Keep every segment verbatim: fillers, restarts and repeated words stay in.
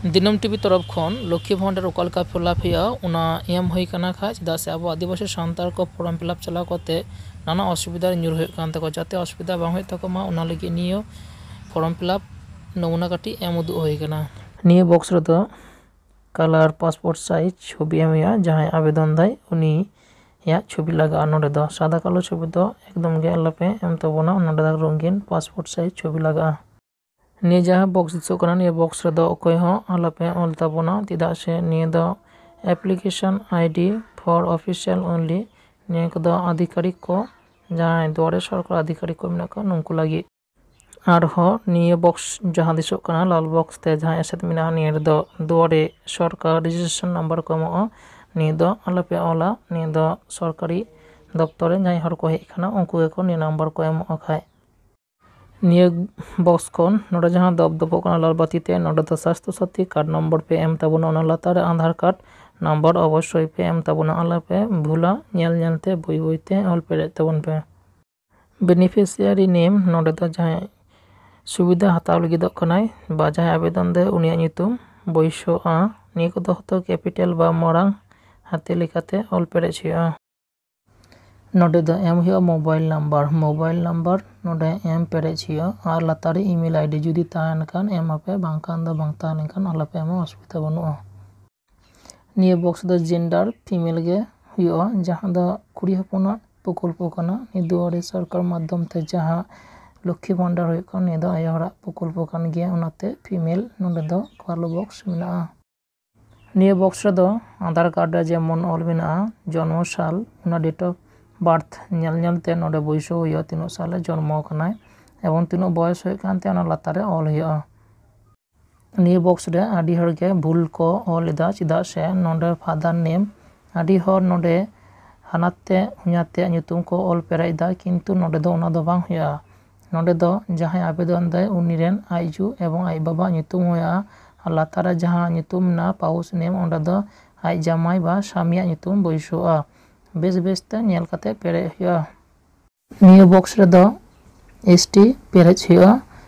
ᱫᱤᱱᱟᱹᱢ ᱴᱤᱵᱷᱤ ᱛᱚᱨᱚᱯ ᱠᱷᱚᱱ ᱞᱚᱠᱠᱷᱤ ᱵᱷᱟᱱᱰᱟᱨ ᱚᱠᱟ ᱞᱮᱠᱟ ᱯᱷᱤᱞᱟᱯ ᱦᱩᱭᱩᱜᱼᱟ, ᱚᱱᱟ ᱮᱢ ᱦᱩᱭ ᱠᱟᱱᱟ ᱠᱷᱟᱡ, ᱪᱮᱫᱟᱜ ᱥᱮ ᱟᱵᱚ ᱟᱹᱫᱤᱵᱟᱹᱥᱤ ᱥᱟᱱᱛᱟᱲ ᱠᱚ ᱯᱷᱚᱨᱚᱢ ᱯᱷᱤᱞᱟᱯ ᱪᱟᱞᱟᱣ ᱠᱟᱛᱮ ᱱᱟᱱᱟ ᱚᱥᱩᱵᱤᱫᱷᱟ ᱨᱮ ᱧᱩᱨ ᱦᱩᱭᱩᱜ ᱠᱟᱱ ᱛᱟᱠᱚᱣᱟ᱾ ᱡᱟᱛᱮ ᱚᱥᱩᱵᱤᱫᱷᱟ ᱵᱟᱝ ᱦᱩᱭᱩᱜ ᱛᱟᱠᱚ ᱢᱟ, ᱚᱱᱟ ᱞᱟᱹᱜᱤᱫ ᱱᱤᱭᱟᱹ ᱯᱷᱚᱨᱚᱢ ᱯᱷᱤᱞᱟᱯ ᱱᱚᱢᱩᱱᱟ ᱠᱟᱹᱴᱤᱡ ᱮᱢ ᱩᱫᱩᱜ ᱦᱩᱭ ᱠᱟᱱᱟ᱾ ᱱᱤᱭᱟᱹ ᱵᱚᱠᱥ ᱨᱮᱫᱚ ᱠᱟᱞᱟᱨ ᱯᱟᱥᱯᱳᱨᱴ ᱥᱟᱭᱤᱡᱽ ᱪᱷᱚᱵᱤ ᱮᱢ ᱦᱩᱭᱩᱜᱼᱟ᱾ ᱡᱟᱦᱟᱸᱭ ᱟᱵᱮᱫᱚᱱ ᱫᱟᱭ, ᱩᱱᱤᱭᱟᱜ ᱪᱷᱚᱵᱤ ᱞᱟᱜᱟᱜᱼᱟ᱾ ᱱᱚᱰᱮ ᱫᱚ ᱥᱟᱫᱟ ᱠᱟᱞᱳ ᱪᱷᱚᱵᱤ ᱫᱚ ᱮᱠᱫᱚᱢ ᱜᱮ ᱟᱞᱚᱯᱮ ᱮᱢ ᱛᱟᱵᱚᱱᱟ, ᱱᱚᱰᱮ ᱫᱚ ᱨᱚᱝᱜᱤᱱ ᱯᱟᱥᱯᱳᱨᱴ ᱥᱟᱭᱤᱡᱽ ᱪᱷᱚᱵᱤ ᱞᱟᱜᱟᱜᱼᱟ᱾ ᱱᱤᱭᱟᱹ ᱡᱟᱦᱟᱸ ᱵᱚᱠᱥ ᱫᱤᱥᱟᱹᱜ ᱠᱟᱱᱟ, ᱱᱤᱭᱟᱹ ᱵᱚᱠᱥ ᱨᱮᱫᱚ ᱚᱠᱚᱭ ᱦᱚᱸ ᱟᱞᱚᱯᱮ ᱚᱞ ᱛᱟᱵᱚᱱᱟ, ᱪᱮᱫᱟᱜ ᱥᱮ ᱱᱤᱭᱟᱹ ᱫᱚ application ID for official only, ᱱᱤᱭᱟᱹ ᱠᱚᱫᱚ ᱟᱫᱷᱤᱠᱟᱨᱤᱠ ᱠᱚ, ᱡᱟᱦᱟᱸᱭ ᱫᱩᱣᱟᱨᱮ ᱥᱚᱨᱠᱟᱨ ᱟᱫᱷᱤᱠᱟᱨᱤᱠ ᱠᱚ ᱢᱮᱱᱟᱜ ᱠᱚᱣᱟ, ᱱᱩᱠᱩ ᱞᱟᱹᱜᱤᱫ᱾ ᱟᱨᱦᱚᱸ ᱱᱤᱭᱟᱹ ᱵᱚᱠᱥ ᱡᱟᱦᱟᱸ ᱫᱤᱥᱟᱹᱜ ᱠᱟᱱᱟ, ᱞᱟᱞ ᱵᱚᱠᱥ ᱛᱮ ᱡᱟᱦᱟᱸ ᱮᱥᱮᱫ ᱢᱮᱱᱟᱜᱼᱟ, ᱱᱤᱭᱟᱹ ᱨᱮᱫᱚ ᱫᱩᱣᱟᱨᱮ ᱥᱚᱨᱠᱟᱨ ᱨᱮᱡᱤᱥᱴᱨᱮᱥᱚᱱ ᱱᱟᱢᱵᱟᱨ ᱠᱚ ᱮᱢᱚᱜᱼᱟ᱾ ᱱᱤᱭᱟᱹ ᱫᱚ ᱟᱞᱚᱯᱮ ᱚᱞᱟ, ᱱᱤᱭᱟᱹ ᱫᱚ ᱥᱚᱨᱠᱟᱨᱤ ᱫᱚᱯᱛᱚᱨ ᱨᱮ ᱡᱟᱦᱟᱸᱭ ᱦᱚᱲ ᱠᱚ ᱦᱮᱡ ᱟᱠᱟᱱᱟ, ᱩᱱᱠᱩ ᱜᱮᱠᱚ ᱱᱤᱭᱟᱹ ᱱᱟᱢᱵᱟᱨ ᱠᱚ ᱮᱢᱚᱜᱼᱟ ᱠᱷᱟᱡ᱾ ᱱᱤᱭᱟᱹ ᱵᱚᱠᱥ ᱠᱷᱚᱱ ᱱᱚᱰᱮ ᱡᱟᱦᱟᱸ ᱫᱚᱯᱫᱚᱯᱚᱜ ᱠᱟᱱᱟ ᱞᱟᱞ ᱵᱟᱹᱛᱤ ᱛᱮ, ᱱᱚᱰᱮ ᱫᱚ ᱥᱟᱥᱛᱷᱚ ᱥᱟᱛᱷᱤ ᱠᱟᱨᱰ ᱱᱚᱢᱵᱚᱨ ᱯᱮ ᱮᱢ ᱛᱟᱵᱚᱱᱟ, ᱚᱱᱟ ᱞᱟᱛᱟᱨ ᱨᱮ ᱟᱫᱷᱟᱨ ᱠᱟᱨᱰ ᱱᱟᱢᱵᱟᱨ ᱚᱵᱚᱥᱥᱳᱭ ᱯᱮ ᱮᱢ ᱛᱟᱵᱚᱱᱟ᱾ ᱟᱞᱚᱯᱮ ᱵᱷᱩᱞᱟ, ᱧᱮᱞ ᱧᱮᱞ ᱛᱮ ᱵᱟᱹᱭ ᱵᱟᱹᱭ ᱛᱮ ᱚᱞ ᱯᱮᱨᱮᱡ ᱛᱟᱵᱚᱱ ᱯᱮ᱾ ᱵᱮᱱᱤᱯᱷᱤᱥᱤᱭᱟᱨᱤ ᱱᱮᱢ, ᱱᱚᱰᱮ ᱫᱚ ᱡᱟᱦᱟᱸᱭ ᱥᱩᱵᱤᱫᱷᱟ ᱦᱟᱛᱟᱣ ᱞᱟᱹᱜᱤᱫᱚᱜ ᱠᱟᱱᱟᱭ ᱵᱟ ᱡᱟᱦᱟᱸᱭ ᱟᱵᱮᱫᱚᱱ ᱫᱟᱭ, ᱩᱱᱤᱭᱟᱜ ᱧᱩᱛᱩᱢ ᱵᱟᱹᱭᱥᱟᱹᱜᱼᱟ᱾ ᱱᱤᱭᱟᱹ ᱠᱚᱫᱚ ᱦᱚᱭᱛᱳ ᱠᱮᱯᱤᱴᱟᱞ ᱵᱟ ᱢᱟᱨᱟᱝ ᱦᱟᱛᱮ ᱞᱮᱠᱟᱛᱮ ᱚᱞ ᱯᱮᱨᱮᱡ ᱦᱩᱭᱩᱜᱼᱟ᱾ ᱱᱚᱰᱮ ᱫᱚ ᱮᱢ ᱦᱩᱭᱩᱜᱼᱟ ᱢᱳᱵᱟᱭᱤᱞ ᱱᱟᱢᱵᱟᱨ᱾ ᱢᱳᱵᱟᱭᱤᱞ ᱱᱟᱢᱵᱟᱨ ᱱᱚᱰᱮ ᱮᱢ ᱯᱮᱨᱮᱡ ᱦᱩᱭᱩᱜᱼᱟ ᱟᱨ ᱞᱟᱛᱟᱨ ᱨᱮ ᱤᱢᱮᱞ ᱟᱭᱰᱤ ᱡᱩᱫᱤ ᱛᱟᱦᱮᱱ ᱠᱷᱟᱱ ᱮᱢ ᱟᱯᱮ, ᱵᱟᱝᱠᱷᱟᱱ ᱫᱚ ᱵᱟᱝ ᱛᱟᱦᱮᱸ ᱞᱮᱱᱠᱷᱟᱱ ᱟᱞᱚᱯᱮ ᱮᱢᱟ, ᱚᱥᱩᱵᱤᱫᱷᱟ ᱵᱟᱹᱱᱩᱜᱼᱟ᱾ ᱱᱤᱭᱟᱹ ᱵᱚᱠᱥ ᱫᱚ ᱡᱮᱱᱰᱟᱨ ᱯᱷᱤᱢᱮᱞ ᱜᱮ ᱦᱩᱭᱩᱜᱼᱟ, ᱡᱟᱦᱟᱸ ᱫᱚ ᱠᱩᱲᱤ ᱦᱚᱯᱚᱱᱟᱜ ᱯᱨᱚᱠᱚᱞᱯᱚ ᱠᱟᱱᱟ᱾ ᱱᱤᱭᱟᱹ ᱫᱩᱣᱟᱨᱮ ᱥᱚᱨᱠᱟᱨ ᱢᱟᱫᱽᱫᱷᱚᱢ ᱛᱮ ᱡᱟᱦᱟᱸ ᱞᱚᱠᱠᱷᱤ ᱵᱷᱟᱱᱰᱟᱨ ᱦᱩᱭᱩᱜ ᱠᱟᱱᱟ, ᱱᱤᱭᱟᱹ ᱫᱚ ᱟᱭᱳ ᱦᱚᱲᱟᱜ ᱯᱨᱚᱠᱚᱞᱯᱚ ᱠᱟᱱ ᱜᱮᱭᱟ, ᱚᱱᱟᱛᱮ ᱯᱷᱤᱢᱮᱞ ᱱᱚᱰᱮ ᱫᱚ ᱠᱟᱞᱳ ᱵᱚᱠᱥ ᱢᱮᱱᱟᱜᱼᱟ᱾ ᱱᱤᱭᱟᱹ ᱵᱚᱠᱥ ᱨᱮᱫᱚ ᱟᱫᱷᱟᱨ ᱠᱟᱨᱰ ᱨᱮ ᱡᱮᱢᱚᱱ ᱚᱞ ᱢᱮᱱᱟᱜᱼᱟ ᱡᱚᱱᱢᱚ ᱥᱟᱞ, ᱚᱱᱟ date of birth ᱧᱮᱞ ᱧᱮᱞ ᱛᱮ ᱱᱚᱰᱮ ᱵᱟᱹᱭᱥᱟᱹᱣ ᱦᱩᱭᱩᱜᱼᱟ ᱛᱤᱱᱟᱹᱜ ᱥᱟᱞ ᱨᱮ ᱡᱚᱱᱢᱚ ᱠᱟᱱᱟᱭ ᱮᱵᱚᱝ ᱛᱤᱱᱟᱹᱜ ᱵᱚᱭᱚᱥ ᱦᱩᱭᱩᱜ ᱠᱟᱱ ᱛᱟᱭᱟ, ᱚᱱᱟ ᱞᱟᱛᱟᱨ ᱨᱮ ᱚᱞ ᱦᱩᱭᱩᱜᱼᱟ᱾ ᱱᱤᱭᱟᱹ ᱵᱚᱠᱥ ᱨᱮ ᱟᱹᱰᱤ ᱦᱚᱲ ᱜᱮ ᱵᱷᱩᱞ ᱠᱚ ᱚᱞ ᱮᱫᱟ, ᱪᱮᱫᱟᱜ ᱥᱮ ᱱᱚᱰᱮ ᱯᱷᱟᱫᱟᱨ ᱱᱮᱢ, ᱟᱹᱰᱤ ᱦᱚᱲ ᱱᱚᱰᱮ ᱦᱟᱱᱟᱛᱮ ᱦᱚᱧᱦᱟᱨᱛᱮᱭᱟᱜ ᱧᱩᱛᱩᱢ ᱠᱚ ᱚᱞ ᱯᱮᱨᱮᱡ ᱮᱫᱟ, ᱠᱤᱱᱛᱩ ᱱᱚᱰᱮ ᱫᱚ ᱚᱱᱟ ᱫᱚ ᱵᱟᱝ ᱦᱩᱭᱩᱜᱼᱟ᱾ ᱱᱚᱰᱮ ᱫᱚ ᱡᱟᱦᱟᱸᱭ ᱟᱵᱮᱫᱚᱱ ᱫᱟᱭ ᱩᱱᱤ ᱨᱮᱱ ᱟᱡ ᱟᱭᱳ ᱮᱵᱚᱝ ᱟᱡ ᱵᱟᱵᱟᱣᱟᱜ ᱧᱩᱛᱩᱢ ᱦᱩᱭᱩᱜᱼᱟ᱾ ᱟᱨ ᱞᱟᱛᱟᱨ ᱨᱮ ᱡᱟᱦᱟᱸ ᱧᱩᱛᱩᱢ ᱢᱮᱱᱟᱜᱼᱟ spouse name, ᱚᱸᱰᱮ ᱫᱚ ᱟᱡ ᱡᱟᱢᱟᱭ ᱵᱟ ᱥᱟᱢᱤᱭᱟᱜ ᱧᱩᱛᱩᱢ ᱵᱟᱹᱭᱥᱟᱹᱜᱼᱟ᱾ ᱵᱮᱥ ᱵᱮᱥ ᱛᱮ ᱧᱮᱞ ᱠᱟᱛᱮ ᱯᱮᱨᱮᱡ ᱦᱩᱭᱩᱜᱼᱟ᱾ ᱱᱤᱭᱟᱹ ᱵᱚᱠᱥ ᱨᱮᱫᱚ ST ᱯᱮᱨᱮᱡ ᱦᱩᱭᱩᱜᱼᱟ᱾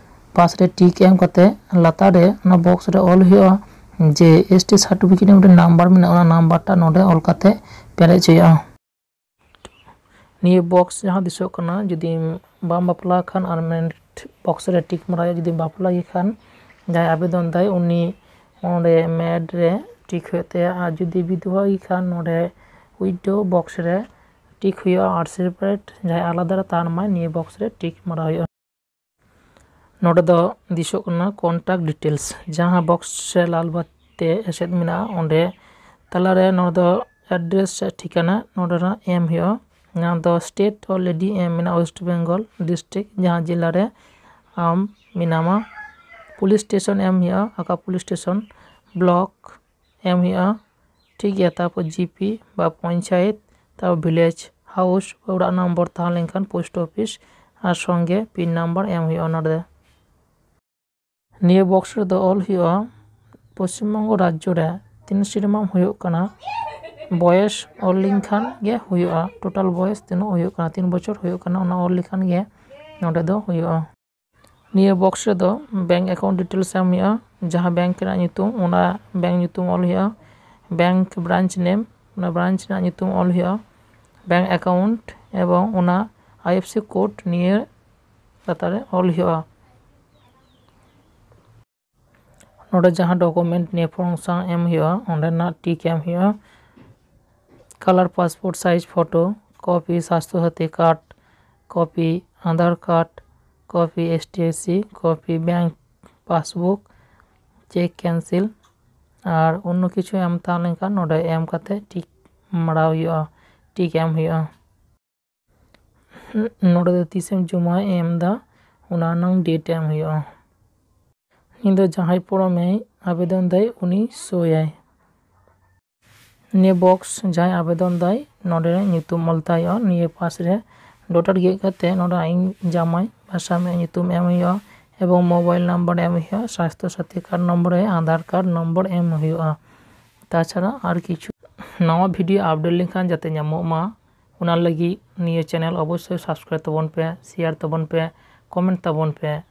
ᱯᱟᱥ ᱨᱮ ᱴᱤᱠ ᱮᱢ ᱠᱟᱛᱮ ᱞᱟᱛᱟᱨ ᱨᱮ ᱚᱱᱟ ᱵᱚᱠᱥ ᱨᱮ ᱚᱞ ᱦᱩᱭᱩᱜᱼᱟ ᱡᱮ ᱮᱥ ᱴᱤ ᱥᱟᱨᱴᱤᱯᱷᱤᱠᱮᱴ ᱨᱮ ᱢᱤᱫᱴᱮᱱ ᱱᱟᱢᱵᱟᱨ ᱢᱮᱱᱟᱜᱼᱟ, ᱚᱱᱟ ᱱᱟᱢᱵᱟᱨ ᱴᱟᱜ ᱱᱚᱰᱮ ᱚᱞ ᱠᱟᱛᱮ ᱯᱮᱨᱮᱡ ᱦᱩᱭᱩᱜᱼᱟ᱾ ᱱᱤᱭᱟᱹ ᱵᱚᱠᱥ ᱡᱟᱦᱟᱸ ᱫᱤᱥᱚᱜ ᱠᱟᱱᱟ, ᱡᱩᱫᱤ ᱵᱟᱢ ᱵᱟᱯᱞᱟ ᱟᱠᱟᱱ ᱟᱨ ᱢᱮᱱ ᱵᱚᱠᱥ ᱨᱮ ᱴᱤᱠ ᱢᱟᱨᱟᱣ ᱦᱩᱭᱩᱜᱼᱟ᱾ ᱡᱩᱫᱤ ᱵᱟᱯᱞᱟ ᱜᱮ ᱠᱷᱟᱱ, ᱡᱟᱦᱟᱸᱭ ᱟᱵᱮᱫᱚᱱ ᱫᱟᱭ, ᱩᱱᱤ ᱚᱸᱰᱮ ᱢᱮᱰ ᱨᱮ ᱴᱤᱠ ᱦᱩᱭᱩᱜ ᱛᱟᱭᱟ, ᱟᱨ ᱡᱩᱫᱤ ᱵᱤᱫᱷᱚᱵᱟ ᱜᱮ ᱠᱷᱟᱱ ᱱᱚᱰᱮ ᱩᱭᱰᱳ ᱵᱚᱠᱥ ᱨᱮ ᱴᱤᱠ ᱦᱩᱭᱩᱜᱼᱟ, ᱟᱨ ᱥᱮᱯᱟᱨᱮᱴ ᱡᱟᱦᱟᱸᱭ ᱟᱞᱟᱫᱟ ᱨᱮ ᱛᱟᱦᱮᱱ ᱢᱟᱭ, ᱱᱤᱭᱟᱹ ᱵᱚᱠᱥ ᱨᱮ ᱴᱤᱠ ᱢᱟᱨᱟᱣ ᱦᱩᱭᱩᱜᱼᱟ᱾ ᱱᱚᱰᱮ ᱫᱚ ᱫᱤᱥᱚᱜ ᱠᱟᱱᱟ ᱠᱚᱱᱴᱟᱠᱴ ᱰᱤᱴᱮᱞᱥ, ᱡᱟᱦᱟᱸ ᱵᱚᱠᱥ ᱨᱮ ᱞᱟᱞ ᱵᱟᱛᱤ ᱛᱮ ᱮᱥᱮᱫ ᱢᱮᱱᱟᱜᱼᱟ, ᱚᱸᱰᱮ ᱛᱟᱞᱟᱨᱮ ᱱᱚᱰᱮ ᱫᱚ ᱮᱰᱨᱮᱥ ᱥᱮ ᱴᱷᱤᱠᱟᱹᱱᱟ ᱱᱚᱰᱮᱱᱟᱜ ᱮᱢ ᱦᱩᱭᱩᱜᱼᱟ᱾ ᱡᱟᱦᱟᱸ ᱫᱚ ᱥᱴᱮᱴ ᱚᱞᱨᱮᱰᱤ ᱮᱢ ᱢᱮᱱᱟᱜᱼᱟ, ᱳᱭᱮᱥᱴ ᱵᱮᱝᱜᱚᱞ ᱰᱤᱥᱴᱨᱤᱠᱴ, ᱡᱟᱦᱟᱸ ᱡᱮᱞᱟ ᱨᱮ ᱟᱢ ᱢᱮᱱᱟᱢᱟ᱾ ᱯᱩᱞᱤᱥ ᱥᱴᱮᱥᱚᱱ ᱮᱢ ᱦᱩᱭᱩᱜᱼᱟ, ᱚᱠᱟ ᱯᱩᱞᱤᱥ ᱥᱴᱮᱥᱚᱱ, ᱵᱞᱚᱠ ᱮᱢ ᱦᱩᱭᱩᱜᱼᱟ, ᱴᱷᱤᱠ ᱜᱮᱭᱟ᱾ ᱛᱟᱨᱯᱚᱨ ᱡᱤᱯᱤ ᱵᱟ ᱯᱚᱧᱪᱟᱭᱮᱛ, ᱛᱟᱨᱯᱚᱨ ᱵᱷᱤᱞᱮᱡᱽ ᱦᱟᱣᱩᱥ, ᱚᱲᱟᱜ ᱱᱚᱢᱵᱚᱨ ᱛᱟᱦᱮᱸ ᱞᱮᱱᱠᱷᱟᱱ ᱯᱳᱥᱴ ᱚᱯᱷᱤᱥ, ᱟᱨ ᱥᱚᱸᱜᱮ ᱯᱤᱱ ᱱᱟᱢᱵᱟᱨ ᱮᱢ ᱦᱩᱭᱩᱜᱼᱟ ᱱᱚᱰᱮ᱾ ᱱᱤᱭᱟᱹ ᱵᱚᱠᱥ ᱨᱮᱫᱚ ᱚᱞ ᱦᱩᱭᱩᱜᱼᱟ, ᱯᱚᱥᱪᱤᱢ ᱵᱚᱝᱜᱚ ᱨᱟᱡᱽᱡᱚ ᱨᱮ ᱛᱤᱱ ᱥᱮᱨᱢᱟᱢ ᱦᱩᱭᱩᱜ ᱠᱟᱱᱟ, ᱵᱚᱭᱮᱥ ᱚᱞ ᱞᱮᱱᱠᱷᱟᱱ ᱜᱮ ᱦᱩᱭᱩᱜᱼᱟ᱾ ᱴᱳᱴᱟᱞ ᱵᱚᱭᱮᱥ ᱛᱤᱱᱟᱹᱜ ᱦᱩᱭᱩᱜ ᱠᱟᱱᱟ, ᱛᱤᱱ ᱵᱚᱪᱷᱚᱨ ᱦᱩᱭᱩᱜ ᱠᱟᱱᱟ, ᱚᱱᱟ ᱚᱞ ᱞᱮᱠᱷᱟᱱ ᱜᱮ ᱱᱚᱰᱮ ᱫᱚ ᱦᱩᱭᱩᱜᱼᱟ᱾ ᱱᱤᱭᱟᱹ ᱵᱚᱠᱥ ᱨᱮᱫᱚ ᱵᱮᱝᱠ ᱮᱠᱟᱣᱩᱱᱴ ᱰᱤᱴᱮᱞᱥ ᱮᱢ ᱦᱩᱭᱩᱜᱼᱟ᱾ ᱡᱟᱦᱟᱸ ᱵᱮᱝᱠ ᱨᱮᱱᱟᱜ ᱧᱩᱛᱩᱢ, ᱚᱱᱟ ᱵᱮᱝᱠ ᱧᱩᱛᱩᱢ ᱚᱞ ᱦᱩᱭᱩᱜᱼᱟ᱾ ᱵᱮᱝᱠ ᱵᱨᱟᱧᱪ ᱱᱮᱢ, ᱚᱱᱟ ᱵᱨᱟᱧᱪ ᱨᱮᱱᱟᱜ ᱧᱩᱛᱩᱢ ᱚᱞ ᱦᱩᱭᱩᱜᱼᱟ᱾ ᱵᱮᱝᱠ ᱮᱠᱟᱣᱩᱱᱴ ᱮᱵᱚᱝ ᱚᱱᱟ ᱟᱭ ᱮᱯᱷ ᱥᱤ ᱠᱳᱰ ᱱᱤᱭᱟᱹ ᱞᱟᱛᱟᱨ ᱨᱮ ᱚᱞ ᱦᱩᱭᱩᱜᱼᱟ᱾ ᱱᱚᱰᱮ ᱡᱟᱦᱟᱸ ᱰᱚᱠᱩᱢᱮᱱᱴ ᱱᱤᱭᱟᱹ ᱯᱷᱚᱨᱢ ᱥᱟᱶ ᱮᱢ ᱦᱩᱭᱩᱜᱼᱟ, ᱚᱸᱰᱮᱱᱟᱜ ᱴᱤᱠ ᱮᱢ ᱦᱩᱭᱩᱜᱼᱟ᱾ ᱠᱟᱞᱟᱨ ᱯᱟᱥᱯᱳᱨᱴ ᱥᱟᱭᱤᱡᱽ ᱯᱷᱳᱴᱳ, ᱠᱚᱯᱤ ᱥᱟᱥᱛᱷᱚ ᱥᱟᱛᱷᱤ ᱠᱟᱨᱰ, ᱠᱚᱯᱤ ᱟᱫᱷᱟᱨ ᱠᱟᱨᱰ, ᱠᱚᱯᱤ ᱮᱥ ᱴᱤ ᱮᱥ ᱥᱤ, ᱠᱚᱯᱤ ᱵᱮᱝᱠ ᱯᱟᱥᱵᱩᱠ, ᱪᱮᱠ ᱠᱮᱱᱥᱮᱞ ᱟᱨ ᱚᱱᱱᱚ ᱠᱤᱪᱷᱩ ᱮᱢ ᱛᱟᱦᱮᱸ ᱞᱮᱱᱠᱷᱟᱱ ᱱᱚᱰᱮ ᱮᱢ ᱠᱟᱛᱮ ᱴᱤᱠ ᱢᱟᱨᱟᱣ ᱦᱩᱭᱩᱜᱼᱟ, ᱴᱤᱠ ᱮᱢ ᱦᱩᱭᱩᱜᱼᱟ᱾ ᱱᱚᱰᱮ ᱫᱚ ᱛᱤᱥᱮᱢ ᱡᱚᱢᱟ ᱮᱢ ᱮᱫᱟ, ᱚᱱᱟ ᱨᱮᱱᱟᱝ ᱰᱮᱴ ᱮᱢ ᱦᱩᱭᱩᱜᱼᱟ᱾ ᱤᱧ ᱫᱚ ᱡᱟᱦᱟᱸᱭ ᱯᱷᱚᱨᱚᱢᱮ ᱟᱵᱮᱫᱚᱱ ᱫᱟᱭ, ᱩᱱᱤ ᱥᱳᱭᱟᱭ᱾ ᱱᱤᱭᱟᱹ ᱵᱚᱠᱥ ᱡᱟᱦᱟᱸᱭ ᱟᱵᱮᱫᱚᱱ ᱫᱟᱭ, ᱱᱚᱰᱮ ᱧᱩᱛᱩᱢ ᱚᱞ ᱛᱟᱭ ᱦᱩᱭᱩᱜᱼᱟ᱾ ᱱᱤᱭᱟᱹ ᱯᱟᱥ ᱨᱮ ᱰᱚᱴ ᱜᱮᱫ ᱠᱟᱛᱮ ᱱᱚᱰᱮ ᱤᱧ ᱡᱟᱢᱟᱭ ᱵᱟ ᱥᱟᱢᱤᱭᱟᱜ ᱧᱩᱛᱩᱢ ᱮᱢ ᱦᱩᱭᱩᱜᱼᱟ ᱮᱵᱚᱝ ᱢᱳᱵᱟᱭᱤᱞ ᱱᱟᱢᱵᱟᱨ ᱮᱢ ᱦᱩᱭᱩᱜᱼᱟ, ᱥᱟᱥᱛᱷᱚ ᱥᱟᱛᱷᱤ ᱠᱟᱨᱰ ᱱᱚᱢᱵᱚᱨ ᱨᱮ ᱟᱫᱷᱟᱨ ᱠᱟᱨᱰ ᱱᱚᱢᱵᱚᱨ ᱮᱢ ᱦᱩᱭᱩᱜᱼᱟ᱾ ᱛᱟᱪᱷᱟᱲᱟ ᱟᱨ ᱠᱤᱪᱷᱩ ᱱᱟᱣᱟ ᱵᱷᱤᱰᱤᱭᱳ ᱟᱯᱰᱮᱴ ᱞᱮᱱᱠᱷᱟᱱ ᱡᱟᱛᱮ ᱧᱟᱢᱚᱜ ᱢᱟ, ᱚᱱᱟ ᱞᱟᱹᱜᱤᱫ ᱱᱤᱭᱟᱹ ᱪᱮᱱᱮᱞ ᱚᱵᱚᱥᱥᱳᱭ ᱥᱟᱵᱥᱠᱨᱟᱭᱤᱵ ᱛᱟᱵᱚᱱ ᱯᱮ, ᱥᱮᱭᱟᱨ ᱛᱟᱵᱚᱱ ᱯᱮ, ᱠᱚᱢᱮᱱᱴ ᱛᱟᱵᱚᱱ ᱯᱮ᱾